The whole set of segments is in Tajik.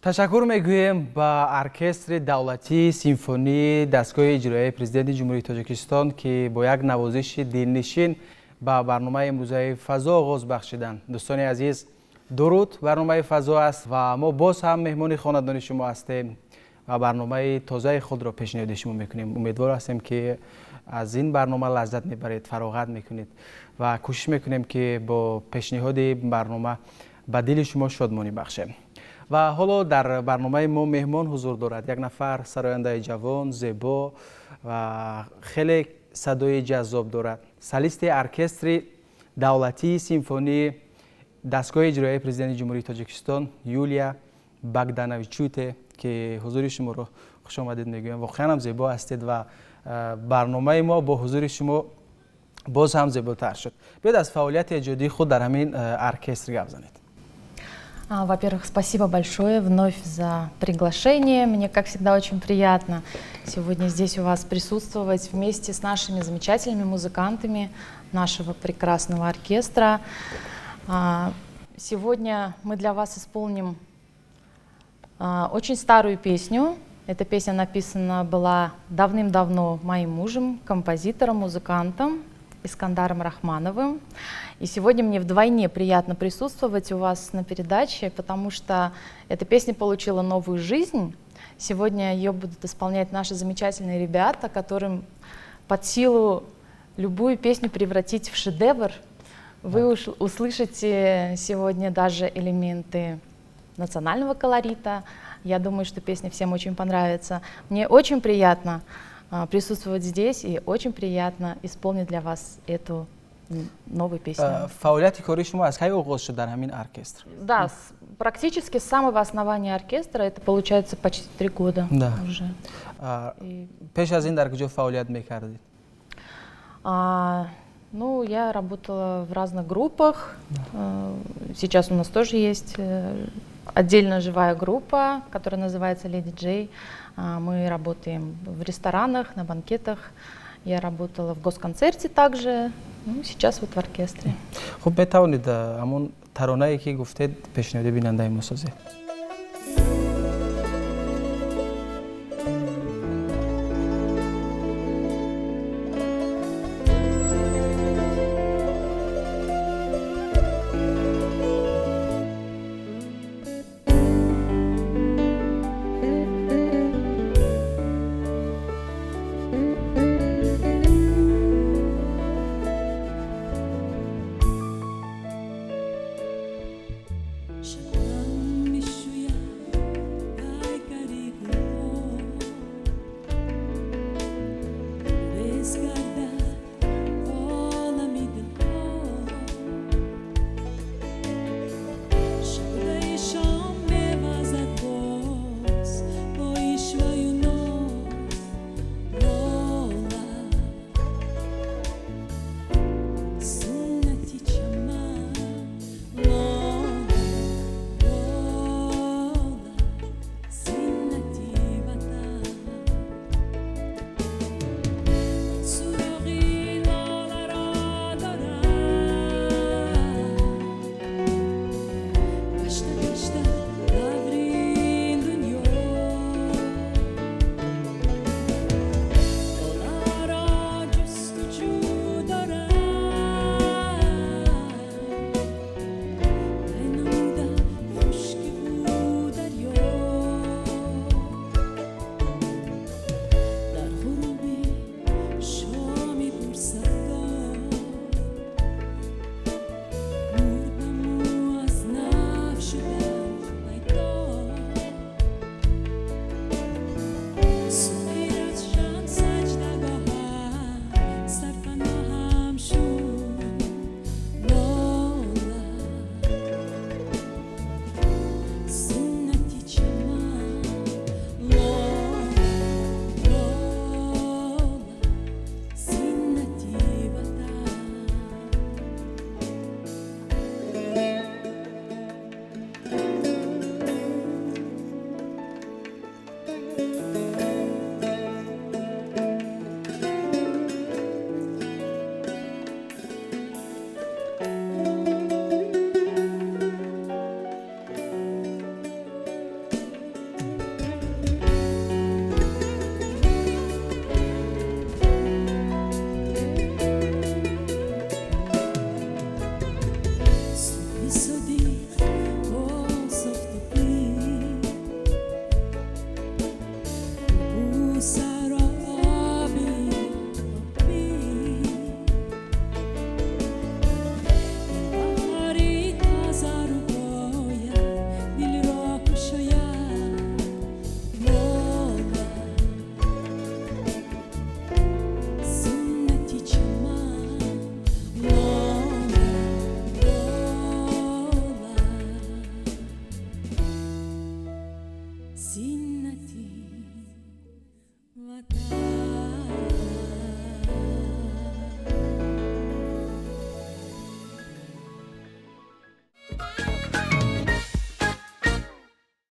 Ташаккур мегӯем ба оркестри давлатии симфонии дастгоҳи иҷроияи Президенти Ҷумҳурии Тоҷикистон, ки бо як навозиши дилнишин ба барномаи имрӯзаи «Фазо» оғоз бахшиданд. Дӯстони азиз, дуруд! Барномаи «Фазо» аст ва мо боз ҳам меҳмони хонадони шумо ҳастем ва барномаи тозаи худро пешниҳоди шумо мекунем. Умедвор ҳастем, ки аз ин барнома лаззат мебаред, фароғат мекунед ва кӯшиш мекунем, ки бо пешниҳоди барнома ба дили шумо шодмонӣ бахшем. Ва ҳоло дар барномаи мо меҳмон ҳузур дорад, як нафар сарояндаи ҷавон, зебо ва хеле садои ҷаззоб дорад, солисти оркестри давлатии симфонии дастгоҳи иҷроияи Президенти Ҷумҳурии Тоҷикистон Юлия Багдановичуте, ки ҳузури шуморо хушомадед мегӯям. Воқеан ҳам зебо ҳастед ва барномаи мо бо ҳузури шумо боз ҳам зеботар шуд. Биёед, аз фаъолияти эҷодии худ дар ҳамин оркестр гап занед. Во-первых, спасибо большое вновь за приглашение. Мне, как всегда, очень приятно сегодня здесь у вас присутствовать вместе с нашими замечательными музыкантами нашего прекрасного оркестра. Сегодня мы для вас исполним очень старую песню. Эта песня написана была давным-давно моим мужем, композитором, музыкантом Искандаром Рахмановым. И сегодня мне вдвойне приятно присутствовать у вас на передаче, потому что эта песня получила новую жизнь. Сегодня ее будут исполнять наши замечательные ребята, которым под силу любую песню превратить в шедевр. Вы уж услышите сегодня даже элементы национального колорита. Я думаю, что песня всем очень понравится. Мне очень приятно присутствовать здесь и очень приятно исполнить для вас эту Новые песни. Фаъолияти кории шумо аз кай оғоз шуд дар ҳамин оркестр? Да, практически с самого основания оркестра, это получается почти 3 года уже. Пеш аз ин дар куҷо фаъолият мекардед? Ну, я работала в разных группах. Сейчас у нас тоже есть отдельно живая группа, которая называется «Леди Джей». Мы работаем в ресторанах, на банкетах. Я работала в госконцерте также, ну, сейчас вот в оркестре. Хуб, метавонед ҳамон таронае ки гуфтед пешниҳоди бинандаи мо созед?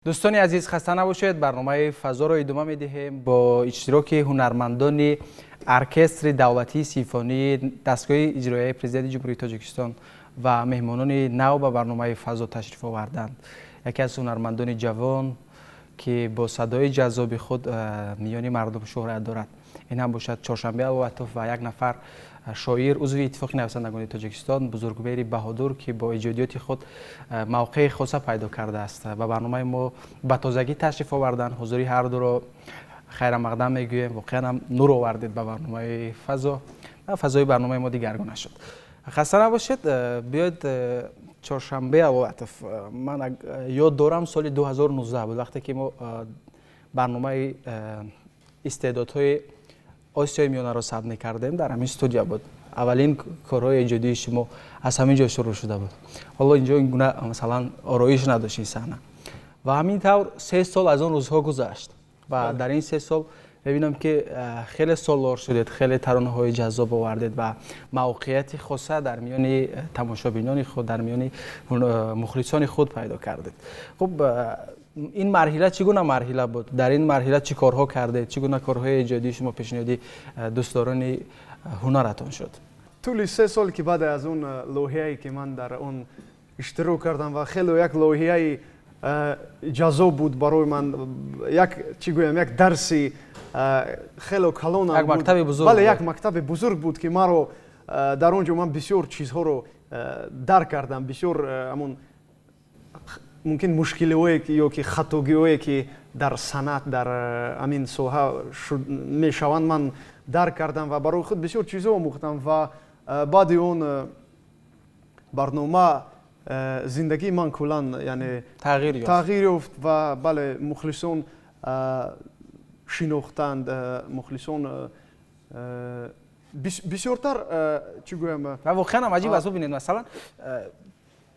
Дӯстони азиз, хаста набошед. Барномаи фазоро идома медиҳем бо иштироки ҳунармандони оркестри давлатии симфонии дастгоҳи иҷроияи Президенти Ҷумҳурии Тоҷикистон ва меҳмонони нав ба барномаи фазо ташриф оварданд. Яке аз ҳунармандони ҷавон, ки бо садои ҷаззоби худ миёни мардум шӯҳрат дорад, ин ҳам бошад Чоршанбе Аловатов, ва як нафар шоир, узви Иттифоқи нависандагони Тоҷикистон, Бузургмеҳри Баҳодур, ки бо эҷодиёти худ мавқеи хоса пайдо кардааст, ба барномаи мо ба тозагӣ ташриф оварданд. Ҳузури ҳардуро хайрамақдам мегӯем. Воқеан ҳам нур овардед ба барномаи фазо ва фазои барномаи мо дигаргуна шуд. Хаста набошед. Биёед, Чоршанбе Аловатов, ман ёд дорам, соли 2019 буд, вақте ки мо барномаи истеъдодҳои Осиёи Миёнаро сабт мекардем, дар ҳамин студия буд. Аввалин корҳои эҷодии шумо аз ҳамин ҷо шурӯъ шуда буд. Ҳоло инҷо ин гуна, масалан, ороиш надошт ин саҳна. Ва ҳамин тавр 3 сол аз он рӯзҳо гузашт ва дар ин 3 сол мебинам, ки хеле солор шудед, хеле таронаҳои ҷаззоб овардед ва мавқеияти хоса дар миёни тамошобинони худ, дар миёни мухлисони худ пайдо кардед. Хуб, ин марҳила чӣ гуна марҳила буд? Дар ин марҳила чӣ корҳо кардед? Чӣ гуна корҳои эҷодии шумо пешниҳоди дӯстдорони ҳунаратон шуд? Тӯли 3 сол, ки баъд аз он лоиҳае, ки ман дар он иштирок кардам, ва хеле як лоиҳаи ҷаззоб буд барои ман, як, чӣ гӯям, як дарси хеле калон. Як мактаби бузург. Бале, як мактаби бузург буд, ки маро дар он ҷо ман бисёр чизҳоро дарк кардам, бисёр ҳамон мумкин мушкилиҳое ё ки хатогиҳое, ки дар санъат, дар ҳамин соҳа мешаванд, ман дарк кардам ва барои худ бисёр чизҳо омӯхтам. Ва баъди он барнома зиндагии ман куллан, яъне тағйир ёфт. Ва бале, мухлисон шинохтанд, мухлисон бисёртар, чӣ гӯям. Ва воқеан ҳам аҷиб аст. Бубинед, масалан,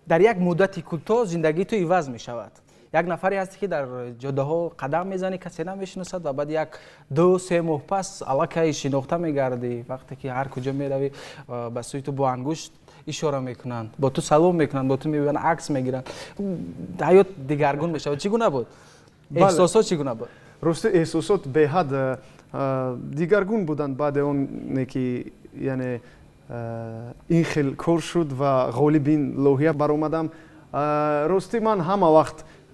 дар як муддати кӯтоҳ зиндагии ту иваз мешавад. Як нафаре ҳасте, ки дар ҷодаҳо қадам мезанӣ, касе намешиносад, ва баъд як ду се моҳ пас аллакай шинохта мегардӣ. Вақте ки ҳар куҷо меравӣ, ба сӯи ту бо ангушт ишора мекунанд, бо ту салом мекунанд, бо ту мебинанд, акс мегиранд. Ҳаёт дигаргун мешавад. Чӣ гуна буд эҳсосот, чӣ гуна буд? Рости, эҳсосот беҳад дигаргун буданд баъди оне ки, яъне, ин хел кор шуд ва ғолиби ин лоиҳа баромадам. Ростӣ, ман ҳама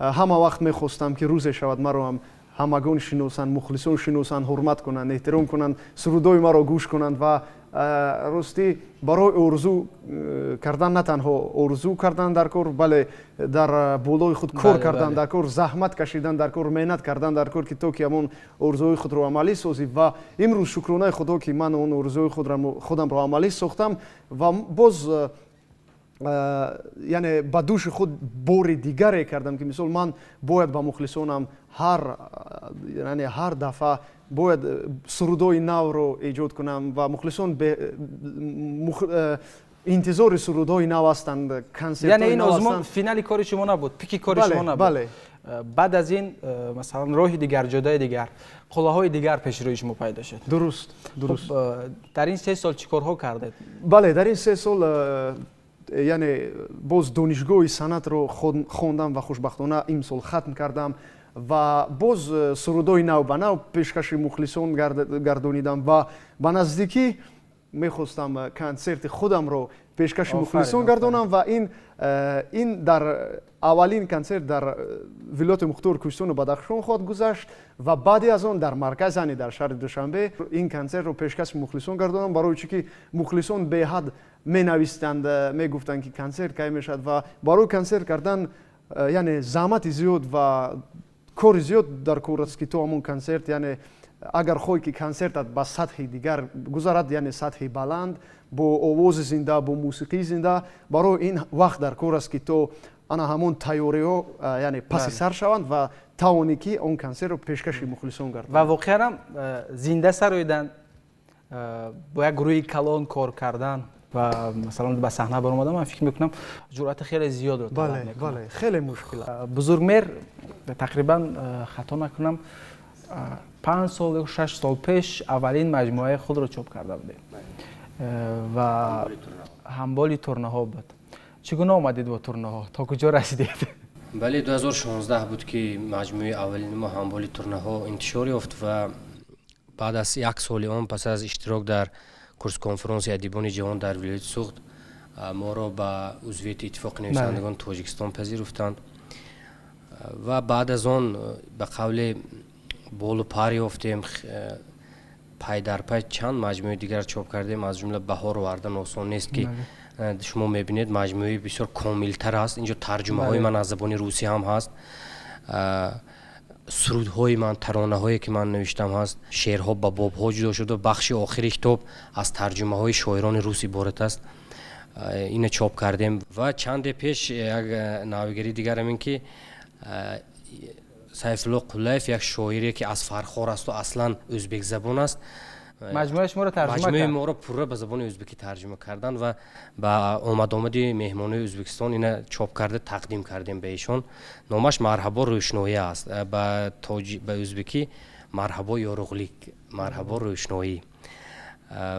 вақт мехостам, ки рӯзе шавад, маро ҳам ҳамагон шиносанд, мухлисон шиносанд, ҳурмат кунанд, эҳтиром кунанд, сурудҳои маро гӯш кунанд. Ва ростӣ, барои орзу кардан на танҳо орзу кардан дар кор, бале, дар болои худ кор кардан дар кор, заҳмат кашидан дар кор, меҳнат кардан дар кор, ки то ки ҳамон орзуҳои худро амалӣ созӣ. Ва имрӯз, шукронаи Худо, ки ман он орзуҳои худамро амалӣ сохтам ва боз, яъне, ба дӯши худ бори дигаре кардам, ки мисол ман бояд ба мухлисонам ҳар, яъне, ҳар дафъа бояд сурудҳои навро эҷод кунам. Ва мухлисон интизори сурудҳои нав ҳастанд. Яъне ин озмун финали кори шумо набуд, пики кори шумо набуд? Бале. Баъд аз ин, масалан, роҳи дигар, ҷодаи дигар, қуллаҳои дигар пеши рӯи шумо пайдо шуд. Дуруст. Дар ин 3 сол чӣ корҳо кардед? Бале, дар ин 3 сол, яъне, боз донишгоҳи санъатро хондам ва хушбахтона имсол хатм кардам ва боз сурудҳои нав ба нав пешкаши мухлисон гардонидам. Ва ба наздикӣ мехостам консерти худамро пешкаши мухлисон гардонам. Ва ин дар аввалин консерт дар вилояти мухтори Кӯҳистону Бадахшон хоҳад гузашт ва баъди аз он дар марказ, яъне дар шаҳри Душанбе, ин консертро пешкаши мухлисон гардонам, барои чӣ ки мухлисон беҳад менавистанд, мегуфтанд, ки консерт кай мешавад. Ва барои консерт кардан, яъне, заҳмати зиёд ва кори зиёд дар кор аст, ки то ҳамон консерт, яъне, агар хоҳӣ, ки консертат ба сатҳи дигар гузарад, яъне сатҳи баланд, бо овози зинда, бо мусиқии зинда, барои ин вақт дар кор аст, ки то ана ҳамон тайёриҳо, яъне, паси сар шаванд ва тавонӣ, ки он консертро пешкаши мухлисон гардонӣ. Ва воқеан ҳам зинда сароидан, бо як гурӯҳи калон кор кардан ва, масалан, ба саҳна баромадан, ман фикр мекунам, ҷуръати хеле зиёдро талаб мекунад. Бале, хеле мушкил. Бузургмер, тақрибан, хато накунам, 5 сол ё 6 сол пеш аввалин маҷмӯаи худро чоп карда будем ва «Ҳамболи турнаҳо» буд. Чӣ гуна омадед бо турнаҳо, то куҷо расидед? Бале, 2016 буд, ки маҷмӯи аввалини мо «Ҳамболи турнаҳо» интишор ёфт. Ва баъд аз як соли он, пас аз иштирок дар курс-конфронси адибони ҷавон дар вилояти Суғд, моро ба узвияти Иттифоқи нависандагони Тоҷикистон пазируфтанд. Ва баъд аз он, ба қавле, болу пар ёфтем, пай дар пай чанд маҷмӯи дигар чоп кардем, аз ҷумла «Баҳор овардан осон нест», ки шумо мебинед, маҷмӯи бисёр комилтар аст. Инҷо тарҷумаҳои ман аз забони русӣ ҳам ҳаст, сурудҳои ман, таронаҳое, ки ман навиштам, ҳаст, шеърҳо ба бобҳо ҷудо шуда, бахши охири китоб аз тарҷумаҳои шоирони рус иборат аст. Ина чоп кардем. Ва чанде пеш як навигарии дигарам ин ки Сайфулло Қуллаев, як шоире, ки аз Фархор асту аслан ӯзбекзабон аст. Маҷмӯаи шуморо тарҷума маҷмӯаи кард. Моро пурра ба забони ӯзбекӣ тарҷума карданд ва ба омадомади меҳмонои Ӯзбекистон ина чоп карда тақдим кардем ба эшон. Номаш «Марҳабо, рӯшноӣ» аст, ба ӯзбекӣ «Марҳабо, yorug'lik», марҳабо, рӯшноӣ.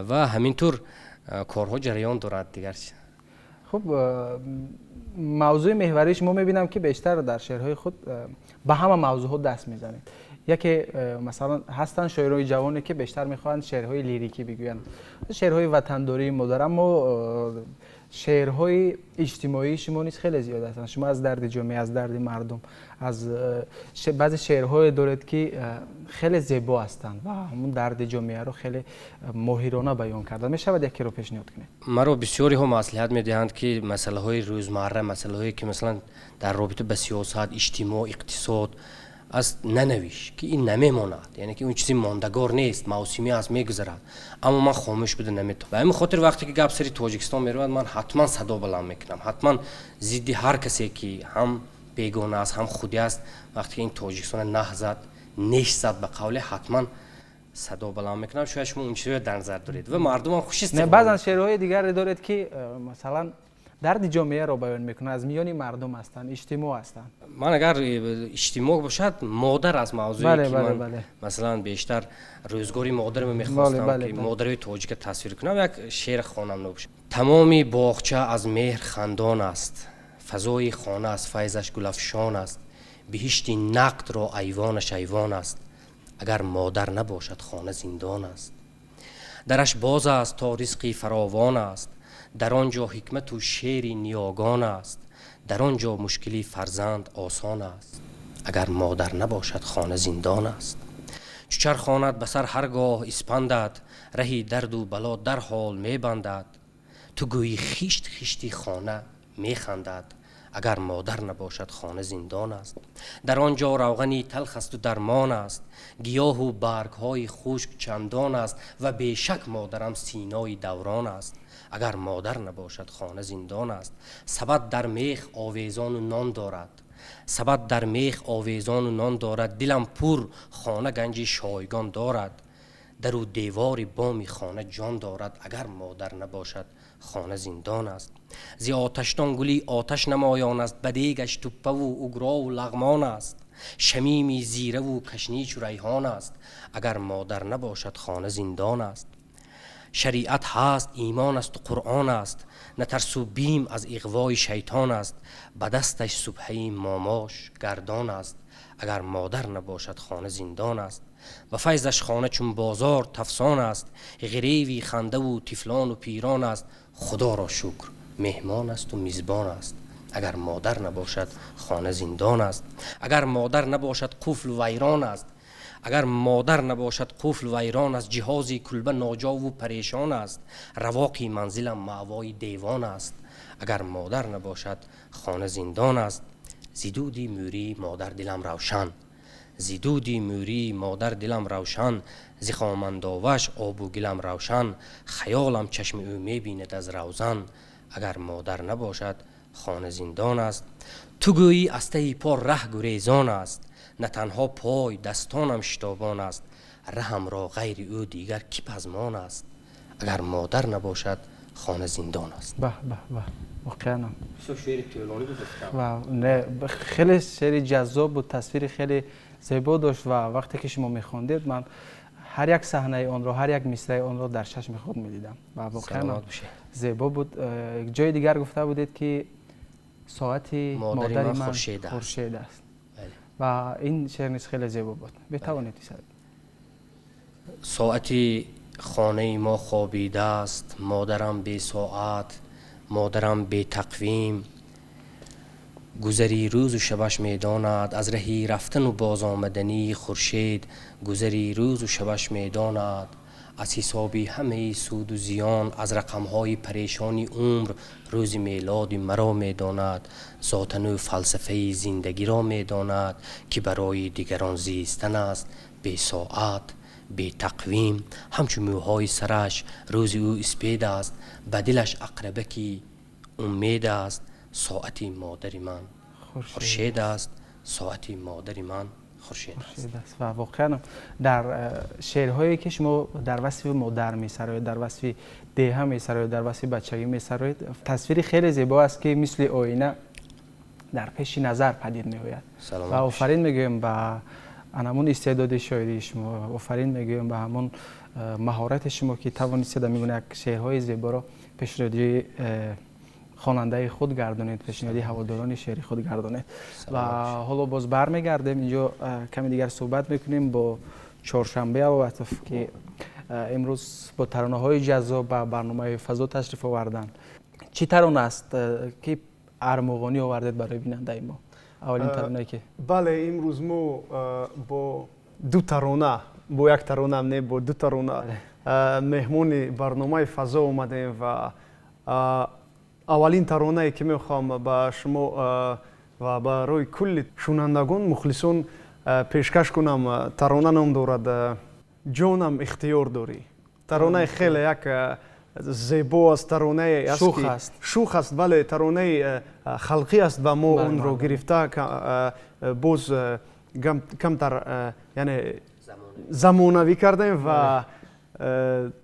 Ва ҳамин тур корҳо ҷараён дорад, дигар чӣ. Хуб, мавзӯи меҳварии шумо, мебинам, ки бештар дар шеърҳои худ ба ҳама мавзӯъҳо даст мезанед. Яке, масалан, ҳастанд шоирони ҷавоне, ки бештар мехоҳанд шеърҳои лирикӣ бигӯянд, шеърҳои ватандории модар, аммо шеърҳои иҷтимоии шумо низ хеле зиёд ҳастанд. Шумо аз дарди ҷомеа, аз дарди мардум, аз баъзе шеърҳое доред, ки хеле зебо ҳастанд ва ҳамун дарди ҷомеаро хеле моҳирона баён карда мешавад. Якеро пешниҳод кунед. Маро бисёриҳо маслиҳат медиҳанд, ки масъалаҳои рӯзмарра, масъалаҳое ки, масалан, дар робита ба сиёсат, иҷтимоъ, иқтисод аст, нанавиш, ки ин намемонад, яъне ки он чизи мондагор нест, мавсимӣ аст, мегузарад. Аммо ман хомӯш буда наметавонам. Ба ҳамин хотир, вақте ки гап сари Тоҷикистон меравад, ман ҳатман садо баланд мекунам, ҳатман зидди ҳар касе, ки ҳам бегона аст, ҳам худӣ аст. Вақте ки ин Тоҷикистона наҳ зад, неш зад, ба қавле, ҳатман садо баланд мекунам. Шояд шумо он чизро дар назар доред ва мардумам хуш Не, баъзан шеърҳои дигаре доред, ки масалан, дарди ҷомеаро баён мекунанд, аз миёни мардум ҳастанд, иҷтимоъ ҳастанд. Ман агар иҷтимоъ бошад, модар аз мавзӯе, ки ман, масалан, бештар рӯзгори модарро мехостам, ки модари тоҷика тасвир кунам, як шеър хонам набошад. Тамоми боғча аз меҳр хандон аст, фазои хона аз файзаш гулафшон аст, биҳишти нақдро айвонаш айвон аст, агар модар набошад, хона зиндон аст. Дараш боз аст, то ризқи фаровон аст, дар он ҷо ҳикмату шеъри ниёгон аст, дар он ҷо мушкили фарзанд осон аст, агар модар набошад, хона зиндон аст. Чу чархонад ба сар ҳар гоҳ испандад, раҳи дарду бало дарҳол мебандад, ту гӯӣ хишт хишти хона механдад, агар модар набошад, хона зиндон аст. Дар он ҷо равғани талх асту дармон аст, гиёҳу баргҳои хушк чандон аст ва бешак модарам синои даврон аст, агар модар набошад, хона зиндон аст. Сабад дар мех овезону нон дорад, сабад дар мех овезону нон дорад, дилам пур, хона ганҷи шойгон дорад, дару девори боми хона ҷон дорад, агар модар набошад, хона зиндон аст. Зи оташдон гули оташ намоён аст, ба дегаш туппаву угрову лағмон аст, шамими зираву кашничу райҳон аст, агар модар набошад, хона зиндон аст. Шариат ҳаст, имон асту қуръон аст, на тарсу бим аз иғвои шайтон аст, ба дасташ субҳаи момош гардон аст, агар модар набошад, хона зиндон аст. Ба файзаш хона чун бозор тафсон аст, ғиреви хандаву тифлону пирон аст, худоро шукр, меҳмон асту мизбон аст, агар модар набошад, хона зиндон аст. Агар модар набошад, қуфл вайрон аст, агар модар набошад, қуфл вайрон аст, ҷиҳози кулба ноҷову парешон аст, равоқи манзилам маъвои девон аст, агар модар набошад, хона зиндон аст. Зи дуди мӯрии модар дилам равшан, зи дуди мӯрии модар дилам равшан, зи хомандоваш обу гилам равшан, хаёлам чашми ӯ мебинад аз равзан, агар модар набошад, хона зиндон аст. Ту гӯӣ аз таҳи по раҳ гурезон аст, на танҳо пой, дастонам шитобон аст, раҳамро ғайри ӯ дигар кӣ пазмон аст, агар модар набошад, хона зиндон аст. Баҳ, баҳ, баҳ, воқеанам. Бисёр шеъри тӯлонӣ буд. Ва не, хеле шеъри ҷаззоб буд, тасвири хеле зебо дошт ва вақте ки шумо мехондед, ман ҳар як саҳнаи онро, ҳар як мисраи онро дар чашми худ медидам ва воқеан Саломат бошед. зебо буд. Ҷои дигар гуфта будед, ки соати модари модари ман ман хуршед аст. Хуршед аст. Бале. Ва ин шеър низ хеле зебо буд. Метавонед исад. Соати хонаи мо хобидааст, модарам бесоат, модарам бетақвим, гузари рӯзу шабаш медонад, аз раҳи рафтану бозомадании хуршед гузари рӯзу шабаш медонад, аз ҳисоби ҳамаи суду зиён, аз рақамҳои парешони умр рӯзи мелоди маро медонад, зотану фалсафаи зиндагиро медонад, ки барои дигарон зистан аст, бесоат, бетақвим. Ҳамчун мӯҳои сараш рӯзи ӯ испед аст, ба дилаш ақрабаки умед аст, соати модари ман хуршед аст, соати модари ман Хуршед аст. Ва воқеан дар шеърҳое ки шумо дар васфи модар месароед, дар васфи деҳа месароед, дар васфи бачагӣ месароед, тасвири хеле зебо аст, ки мисли оина дар пеши назар падид меояд. Ва офарин мегӯем ба ҳамон истеъдоди шоирии шумо, офарин мегӯем ба ҳамон маҳорати шумо, ки тавонистед ҳамин як шеърҳои зеборо пешниҳоди хонандаи худ гардонед, пешниҳоди ҳаводорони шеъри худ гардонед. Ва ҳоло боз бармегардем, инҷо каме дигар суҳбат мекунем бо Чоршанбе Аловатов, ки имрӯз бо таронаҳои ҷаззоб ба барномаи фазо ташриф оварданд. Чӣ тарона аст, ки армуғонӣ овардед барои бинандаи мо? Аввалин таронае ки Бале, имрӯз мо бо ду тарона, бо як тарона не, бо ду тарона меҳмони барномаи фазо омадем. Ва аввалин таронае ки мехоҳам ба шумо ва барои кулли шунавандагон, мухлисон пешкаш кунам, тарона ном дорад «Ҷонам ихтиёр дорӣ». Таронаи хеле як зебо аст, таронае аст, шух аст. Шух аст, бале, таронаи халқӣ аст ва мо онро гирифта боз камтар, яъне замонавӣ кардем ва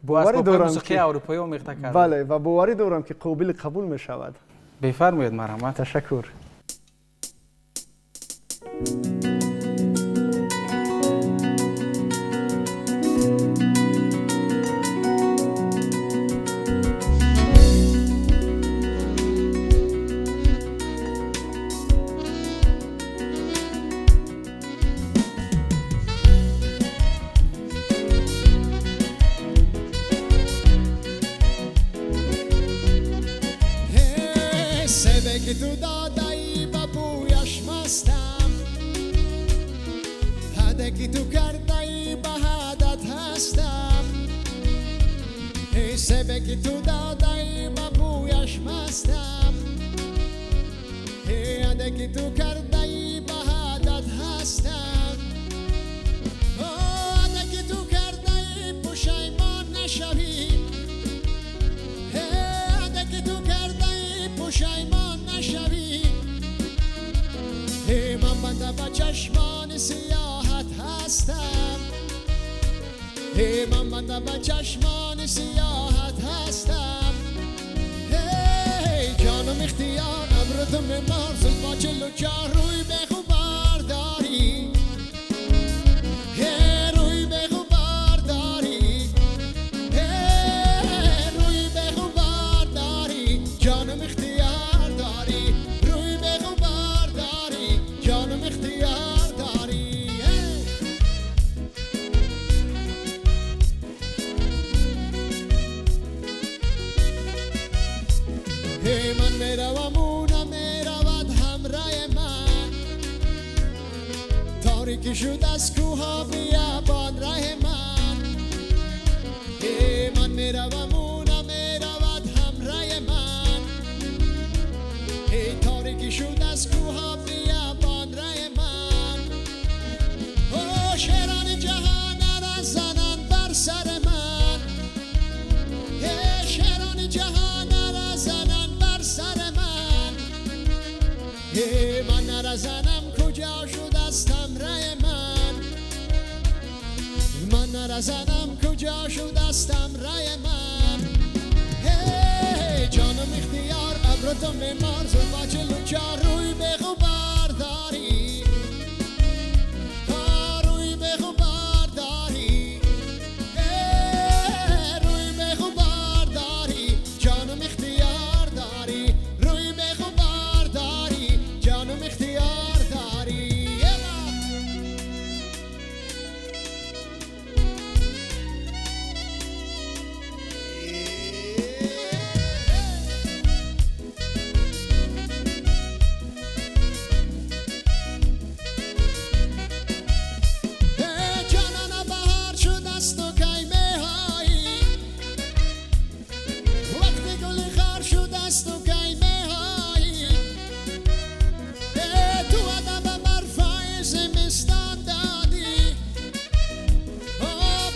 боварӣ дорам, мусиқии аврупоӣ омехта кардем. Бале, ва боварӣ дорам, ки қобили қабул мешавад. Бифармоед, марҳамат. Ташаккур. Себе ки ту додаӣ, ба бӯяш мастам, ҳаде ки ту кардаӣ, ба ҳадат ҳастам. Себе ки ту додаӣ, ба бӯяш мастам, ҳаде ки ту кардаӣ, ба ҳадат ҳастам. Ҳаде ки ту кардаӣ, пушаймон нашавӣ, ҳаде ки ту кардаӣ, пушаймон нашавӣ. Ман банда ба чашмони сиёҳат ҳастам, ман банда ба чашмони сиёҳат ҳастам. Ҷонам ихтиёр, абру ту мемор, зулфа 44, рӯй бехубор дорӣ, рӯй бехубор дорӣ, рӯй бехубор дорӣ, ҷонам ихтиёр дорӣ, рӯй бехубор дорӣ, ҷонам ихтиёр дорӣ. Ман меравам, ӯ намеравад ҳамроҳи ман, торикӣ шуд, аз кӯҳҳо биёбон роҳи ман. Ман меравам, ӯ намеравад ҳамроҳи ман, торикӣ шуд, аз кӯҳҳо биёбон роҳи ман. О, шерони ҷаҳон наразананд бар сари ман, шерони ҷаҳон наразананд бар сари ман. Ман наразанам, куҷо шудаст ҳамроҳи ман, ман наразанам, куҷо шудаст ҳамроҳи ман. Ҷонам ихтиёр, абру ту мемор, зулфа 44, рӯй бехубор дорӣ, рӯй бехубор дорӣ, рӯй бехубор дорӣ, ҷонам ихтиёр дорӣ, рӯй бехубор дорӣ, ҷонам ихтиёр дорӣ. Ҷонана, баҳор шудаст, ту кай меҳоӣ? Вақти гули хор шудаст, ту кай меҳоӣ? Ту ваъда ба барфҳои зимистон додӣ,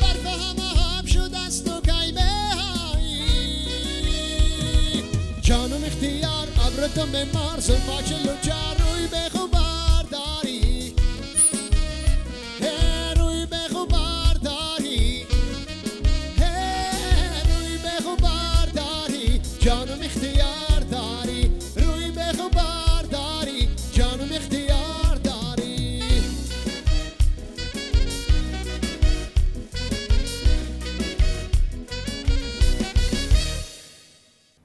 барф ҳама об шудаст, ту кай меҳоӣ? Ҷонам ихтиёр, абру ту мемор, зулфа 44, рӯй бехубор дорӣ. Ҷонум ихтиёр дорӣ, рӯи беғубор дорӣ, ҷонум ихтиёр дорӣ.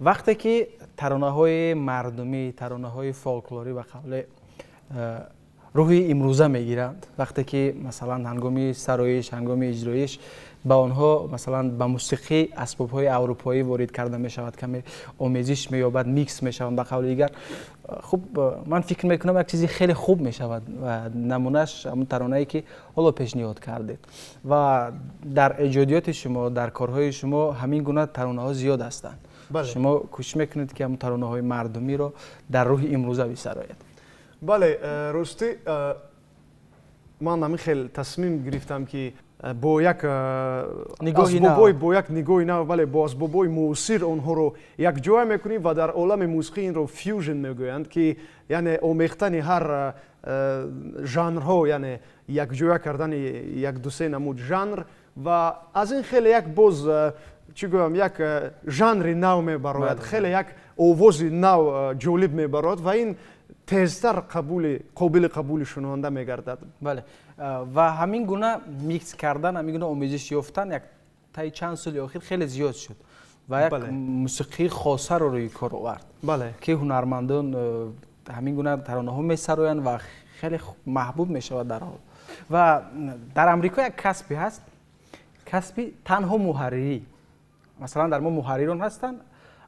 Вақте ки таронаҳои мардумӣ, таронаҳои фолклорӣ ба қавле рӯҳи имрӯза мегиранд, вақте ки масалан ҳангоми сароиш, ҳангоми иҷроиш ба онҳо масалан ба мусиқӣ асбобҳои аврупоӣ ворид карда мешавад, каме омезиш меёбад, микс мешаванд ба қавли дигар, хуб, ман фикр мекунам, як чизи хеле хуб мешавад ва намунааш ҳамун таронае ки ҳоло пешниҳод кардед. Ва дар эҷодиёти шумо, дар корҳои шумо ҳамин гуна таронаҳо зиёд ҳастанд. Шумо кӯшиш мекунед, ки ҳамун таронаҳои мардумиро дар рӯҳи имрӯза бисароед. Бале, ростӣ, ман ҳамин хел тасмим гирифтам, ки бо як асбобҳои, бо як нигоҳи нав, бале, бо асбобҳои муосир онҳоро якҷоя мекунем ва дар олами мусиқӣ инро фьюжн мегӯянд, ки яъне омехтани ҳар жанрҳо, яъне якҷоя кардани як дусе намуд жанр, ва аз ин хеле як боз, чӣ гӯям, як жанри нав мебарояд, хеле як овози нав ҷолиб мебарояд ва ин тезтар қобили қабули шунаванда мегардад. Бале, ва ҳамин гуна микс кардан, ҳамин гуна омезиш ёфтан як таи чанд соли охир хеле зиёд шуд ва як мусиқии хосаро рӯи кор овард, ки ҳунармандон ҳамин гуна таронаҳо месароянд ва хеле маҳбуб мешавад дар ҳол. Ва дар Амрико як касбе ҳаст, касби танҳо муҳаррирӣ. Масалан, дар мо муҳаррирон ҳастанд,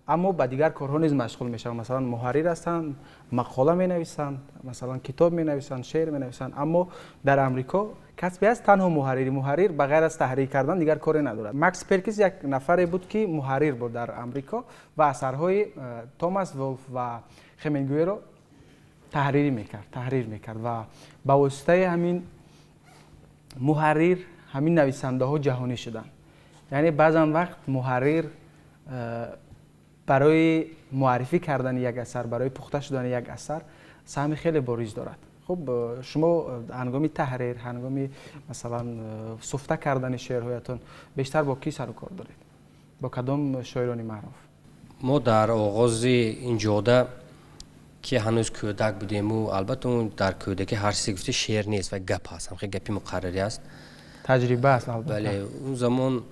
аммо ба дигар корҳо низ машғул мешаванд. Масалан, муҳаррир ҳастанд, мақола менависанд, масалан, китоб менависанд, шеър менависанд, аммо дар Амрико касбе ҳаст танҳо муҳаррирӣ. Муҳаррир ба ғайр аз таҳрир кардан дигар коре надорад. Макс Перкинс як нафаре буд, ки муҳаррир буд дар Амрико ва асарҳои Томас Волф ва Хемингуэйро таҳрир мекард ва ба воситаи ҳамин муҳаррир ҳамин нависандаҳо ҷаҳонӣ шуданд. Яъне баъзан вақт муҳаррир барои муаррифӣ кардани як асар, барои пухта шудани як асар саҳми хеле бориз дорад. Хуб, шумо ҳангоми таҳрир, ҳангоми масалан суфта кардани шеърҳоятон бештар бо кӣ сару кор доред, бо кадом шоирони маъруф? Мо дар оғози ин ҷода ки ҳанӯз кӯдак будему, албатта, дар кӯдакӣ ҳар чизе гуфти шеър нест ва гап ҳаст, ҳамхел гапи муқаррарӣ аст. Таҷриба аст, албатта. Бале, он замон,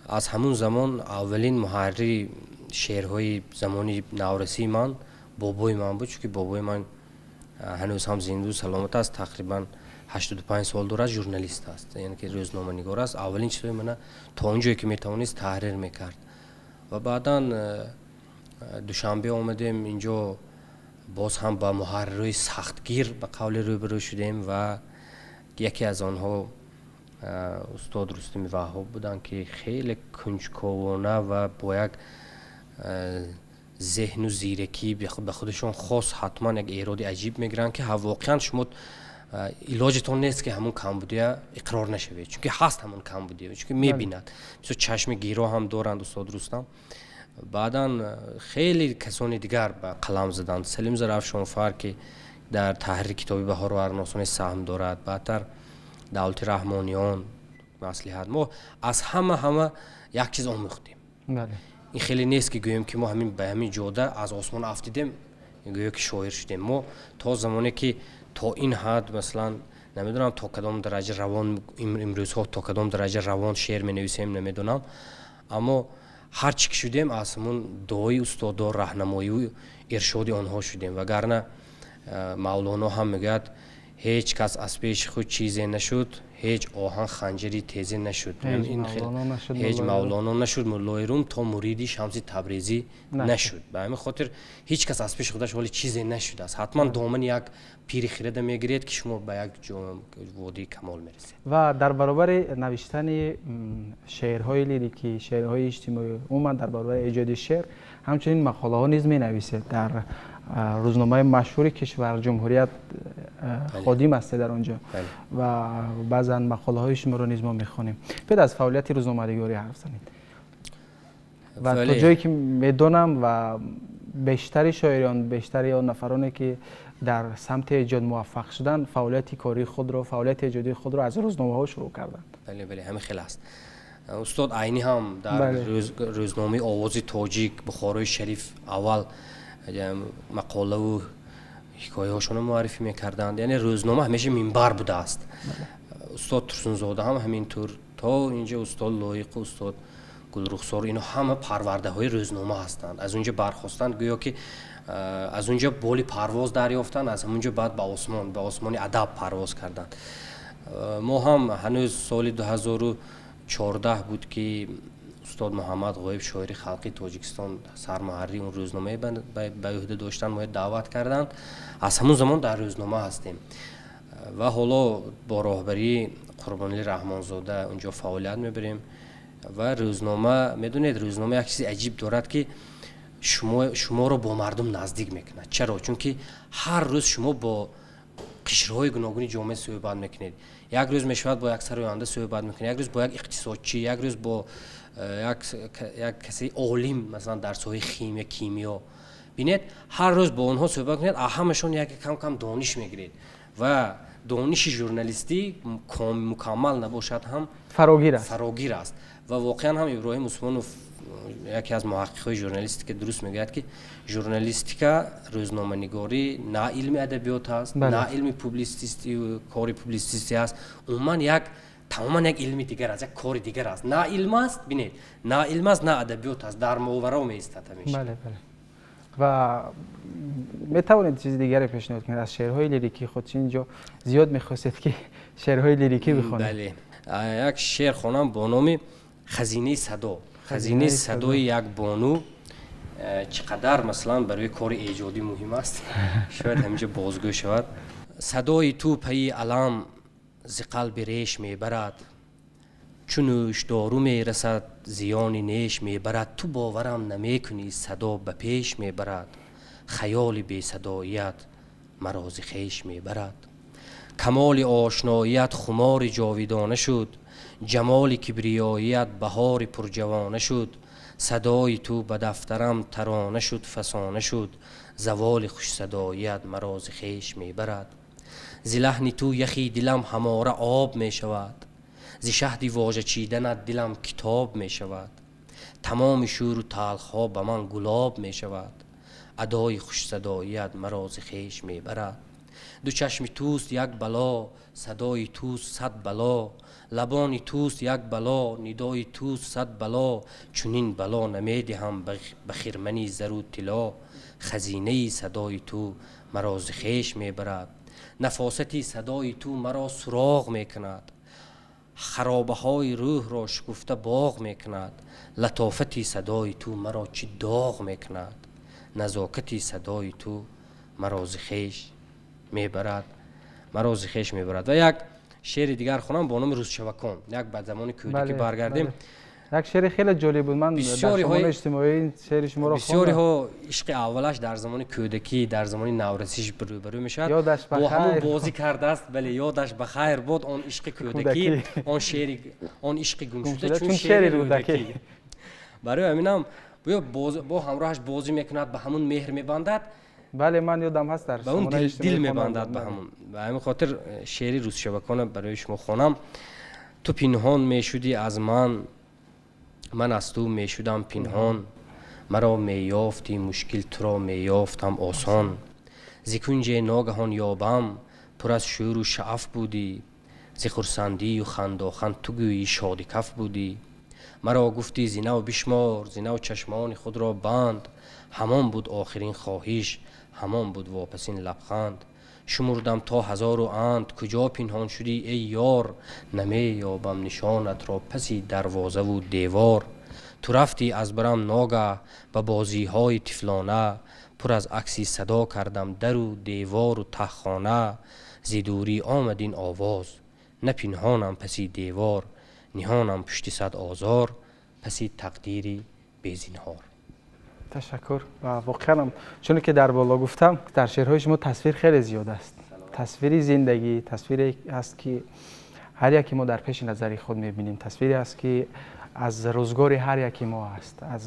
аз ҳамун замон аввалин муҳаррири шеърҳои замони наврасии ман бобои ман буд, чунки бобои ман ҳанӯз ҳам зинду саломат аст, тақрибан 85 сол дорад, журналист аст, яъне ки рӯзноманигор аст. Аввалин чизҳои мана то он ҷое ки метавонист таҳрир мекард. Ва баъдан Душанбе омадем, инҷо боз ҳам ба муҳаррирои сахтгир ба қавле рӯбарӯ шудем ва яке аз онҳо устод Рустами Ваҳҳоб буданд, ки хеле кунҷковона ва бо як зеҳну зиракӣ ба худашон хос ҳатман як эроди аҷиб мегиранд, ки воқеан шумо илоҷатон нест, ки ҳамун камбудия иқрор нашавед, чунки ҳаст ҳамун камбудия, чунки мебинад, бисёр чашми гиро ҳам доранд устод Рустам. Баъдан хеле касони дигар ба қалам заданд: Салим Зарафшонфар, ки дар таҳрири китоби Баҳору арносоне саҳм дорад, баъдтар Давлати Раҳмониён маслиҳат. Мо аз ҳама як чиз омӯхтем. Ин хеле нест, ки гӯем, ки мо ҳамин ба ҳамин ҷода аз осмон афтидем, гӯё ки шоир шудем. Мо то замоне ки то ин ҳад, масалан, намедонам, то кадом дараҷа равон, имрӯзҳо то кадом дараҷа равон шеър менависем, намедонам, аммо ҳар чӣ ки шудем, аз ҳамун дуои устодо, раҳнамоию иршоди онҳо шудем. Вагарна Мавлоно ҳам мегӯяд: «Ҳеҷ кас аз пеши худ чизе нашуд, ҳеҷ оҳан ханҷари тезе нашуд, ҳеҷ Мавлоно нашуд муллои Рум, то муриди Шамси Табрезӣ нашуд». Ба ҳамин хотир ҳеҷ кас аз пеши худаш ҳоли чизе нашудааст. Ҳатман домани як пири хирада мегиред, ки шумо ба як водии камол мерасед. Ва дар баробари навиштани шеърҳои лирикӣ, шеърҳои иҷтимоӣ, умуман дар баробари эҷоди шеър, ҳамчунин мақолаҳо низ менависед. Дар рӯзномаи машҳури кишвар, Ҷумҳурият, ходим ҳастед дар он ҷо ва баъзан мақолаҳои шуморо низ мо мехонем. Биёед, аз фаъолияти рӯзноманигорӣ ҳарф занед. Ва то ҷое ки медонам, ва бештари шоирон, бештари он нафароне ки дар самти эҷод муваффақ шуданд, фаъолияти кории худро, фаъолияти эҷодии худро аз рӯзномаҳо шурӯъ карданд. Бале, ҳамин хел аст. Устод Айнӣ ҳам дар рӯзномаи «Овози тоҷик» Бухорои Шариф аввал мақолаву ҳикояҳошонро муаррифӣ мекарданд. Яъне рӯзнома ҳамеша минбар будааст. Устод Турсунзода ҳам ҳамин тур, то инҷа устод Лоиқу устод Гулрухсор, ино ҳама парвардаҳои рӯзнома ҳастанд. Аз он ҷо бархостанд, гӯё ки аз он ҷо боли парвоз дарёфтанд, аз ҳамон ҷо баъд ба осмони адаб парвоз карданд. Мо ҳам ҳанӯз соли 2014 буд, ки устод Муҳаммад Ғоиб, шоири халқи Тоҷикистон, сармуҳаррири он рӯзномае ба ӯҳда доштанд, моя даъват карданд. Аз ҳамон замон дар рӯзнома ҳастем ва ҳоло бо роҳбарии Қурбонали Раҳмонзода унҷо фаъолият мебарем. Ва рӯзнома, медонед, рӯзнома як чизи аҷиб дорад, ки шуморо бо мардум наздик мекунад. Чаро? Чунки ҳар рӯз шумо бо қишрҳои гуногуни ҷомеа суҳбат мекунед. Як рӯз мешавад, бо як сароянда суҳбат мекунед, як рӯз бо як иқтисодчӣ, як рӯз бо як касе олим, масалан, дар соҳаи химия, кимиё. Бинед, ҳар рӯз бо онҳо суҳбат кунед, ҳамашон як кам кам дониш мегиред ва дониши журналистӣ мукаммал набошад ҳам, фарогир аст. Фарогир аст. Ва воқеан ҳам Иброҳим Усмонов, яке аз муҳаққиқҳои журналистика, дуруст мегӯяд, ки журналистика, рӯзноманигорӣ на илми адабиёт аст, на илми публитсисти, кори публитсистӣ аст. Умуман як тамоман як илми дигар аст, як кори дигар аст. На илм аст, бинед, на илм аст, на адабиёт аст, дар моваро меистад ҳамеша. Бале, бале. Ва метавонед чизи дигаре пешниҳод кунед аз шеърҳои лирикии худ? Чи инҷо зиёд мехостед, ки шеърҳои лирикӣ бихонед. Бале, як шеър хонам бо номи «Хазинаи садо». Хазинаи садои як бону чӣ қадар, масалан, барои кори эҷодӣ муҳим аст, шояд ҳаминҷо бозгӯ шавад. Садои ту пайи алам зи қалби реш мебарад, чу нӯшдору мерасад, зиёни неш мебарад. Ту боварам намекунӣ, садо ба пеш мебарад, хаёли бесадоият маро зи хеш мебарад. Камоли ошноият хумори ҷовидона шуд, ҷамоли кибриёият баҳори пурҷавона шуд. Садои ту ба дафтарам тарона шуд, фасона шуд, заволи хушсадоият маро зи хеш мебарад. Зи лаҳни ту яхи дилам ҳамора об мешавад, зи шаҳди вожа чиданат дилам китоб мешавад. Тамоми шӯру талхҳо ба ман гулоб мешавад, адои хушсадоият маро зи хеш мебарад. Ду чашми туст як бало, садои туст сад бало, лабони туст як бало, нидои туст сад бало. Чунин бало намедиҳам ба хирмани зару тилло, хазинаи садои ту маро зи хеш мебарад. Нафосати садои ту маро суроғ мекунад, харобаҳои рӯҳро шукуфта боғ мекунад. Латофати садои ту маро чӣ доғ мекунад, назокати садои ту маро зи хеш мебарад, маро зи хеш мебарад. Ва як шеъри дигар хонам бо номи «Рӯзшавакон». Як ба замони кӯдакӣ баргардем. Як шеъри хеле ҷолиб буд, ман дар шабакаҳои иҷтимоӣ шеъри шуморо. Бисёриҳо ишқи аввалаш дар замони кӯдакӣ, дар замони наврасиш рӯбарӯ мешавад, бо ҳамон бозӣ кардааст. Бале, ёдаш ба хайр буд он ишқи кӯдакӣ, он шеъри, он ишқи гумшуда чун шеъри Рӯдакӣ. Барои ҳаминам бо ҳамроҳаш бозӣ мекунад, ба ҳамун меҳр мебандад. Бале, ман ёдам ҳаст, дар ба он дил мебандад. Ба ҳамун, ба ҳамин хотир шеъри «Рӯзшавакона» барои шумо хонам. Ту пинҳон мешудӣ аз ман, ман аз ту мешудам пинҳон. Маро меёфтӣ мушкил, туро меёфтам осон. Зи кунҷе ногаҳон ёбам, пур аз шӯру шааф будӣ, зи хурсандию хандохан ту гӯӣ шодикаф будӣ. Маро гуфтӣ: «Зи нав бишмор, зи нав чашмони худро банд». Ҳамон буд охирин хоҳиш, ҳамон буд вопасин лабханд. Шумурдам то ҳазору анд, куҷо пинҳон шудӣ, эй ёр? Намеёбам нишонатро паси дарвозаву девор. Ту рафтӣ аз барам ногаҳ ба бозиҳои тифлона, пур аз акси садо кардам дару девору таҳхона. Зи дурӣ омад ин овоз, на пинҳонам паси девор, ниҳонам пушти сад озор, паси тақдири безинҳор. Ташаккур. Ва воқеан, чуне ки дар боло гуфтам, дар шеърҳои шумо тасвир хеле зиёд аст. Тасвири зиндагӣ, тасвире аст, ки ҳар яке мо дар пеши назари худ мебинем, тасвире аст, ки Аз рӯзгори ҳар яки мо аст, аз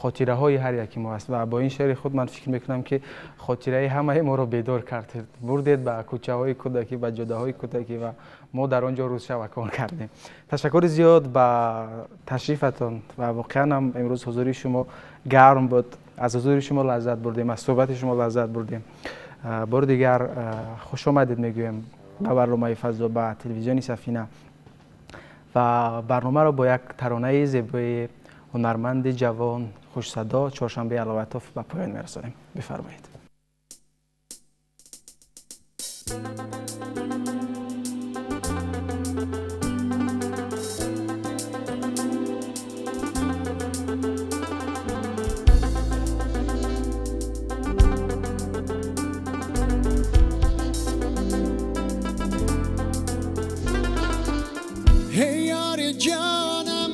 хотираҳои ҳар яки мо аст ва бо ин шеъри худ ман фикр мекунам, ки хотираи ҳамаи моро бедор кардед, бурдед ба кӯчаҳои кӯдакӣ, ба ҷодаҳои кӯдакӣ ва мо дар он ҷо рӯзшавакон кардем. Ташаккури зиёд ба ташрифатон ва воқеан ҳам имрӯз ҳузури шумо гарм буд, аз ҳузури шумо лаззат бурдем, аз суҳбати шумо лаззат бурдем. Бори дигар хуш омадед мегӯем ба барномаи Фазо, ба телевизиони Сафина ва барномаро бо як таронаи зебои ҳунарманди ҷавон, хушсадо Чоршанбе Аловатов ба поён мерасонем. Бифармоед. Ҷонам,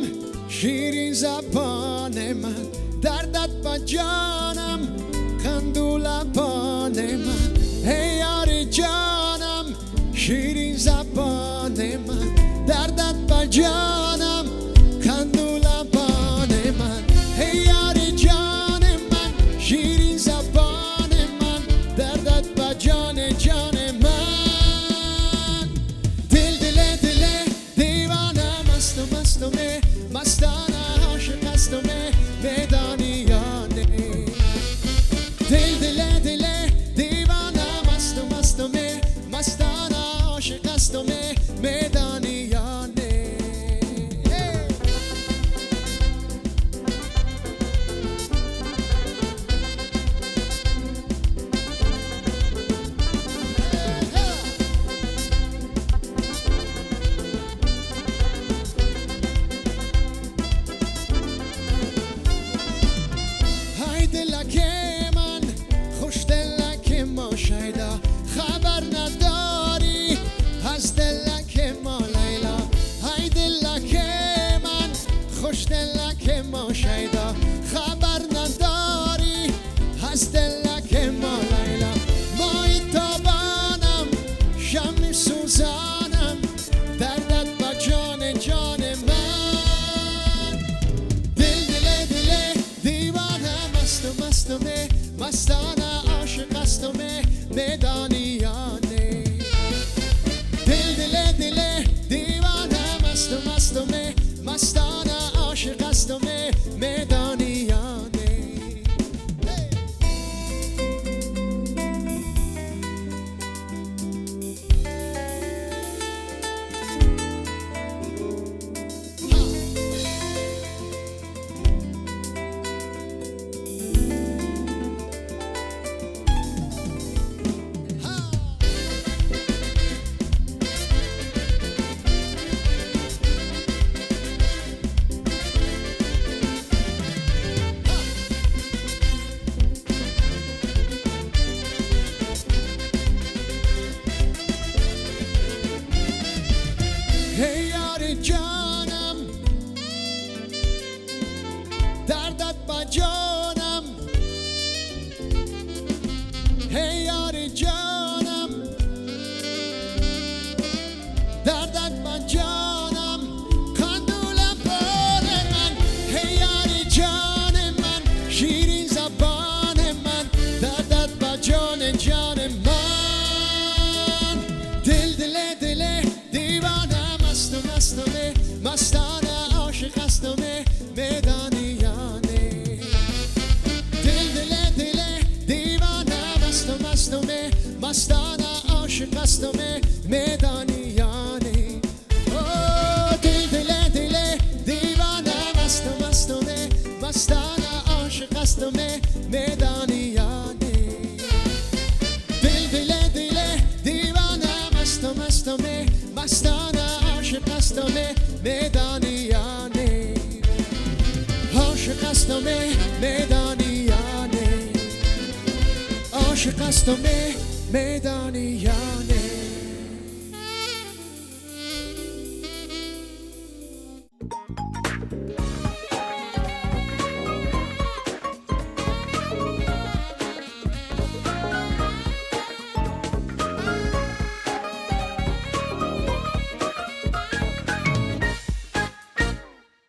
ширин забони ман, дардат ба ҷонам, қанду лабони ман. Эй ёри ҷонам, ширин забони ман, дардат ба ҷонам, қанду лабони ман. Эй ёри ҷони ман, ширин забони ман, дардат ба ҷони ҷони ман. Дил диле диле девона, масту масту ме мастона, ошиқ асту ме медонӣ ё не? Дил диле диле девона, масту масту ме мастона, ошиқ асту ме медонӣ ё не? Ай дилаки ман, хуш дилаки мо шайдо, хабар надорӣ аз дилаки мо Лайло. Ай дилаки ман, хуш дилаки мо шайдо, хабар надорӣ аз дилаки мо Лайло. Моҳи тобонам, шамъи сӯзонам, дардат ба ҷони ҷони ман. Дил диле диле девона, масту масту ме мастона, ошиқ асту ме медонӣ ё не? Дил диле диле девона, масту масту ме мастона, ошиқ асту ме медонӣ ё не? Эй ёри ҷонам, дардат ба ҷонам, эй ёри ҷонам, дардат ба ҷонам, қанду лабони ман. Эй ёри ҷони ман, ширин забони ман, дардат ба ҷони ҷони ман. Дил диле диле девона, масту масту ме мастона, ошиқ асту ме медонӣ ё не? Дил диле диле девона, масту масту ме мастона, ошиқ асту ме медонӣ ё не? О, дил диле диле девона, масту масту ме мастона, ошиқ асту ме медонӣ ё не? Дил диле диле девона, масту масту ме мастона, ошиқ асту ме медонӣ ё не? Ошиқ асту ме медонӣ ё не? Ошиқ асту ме медонӣ.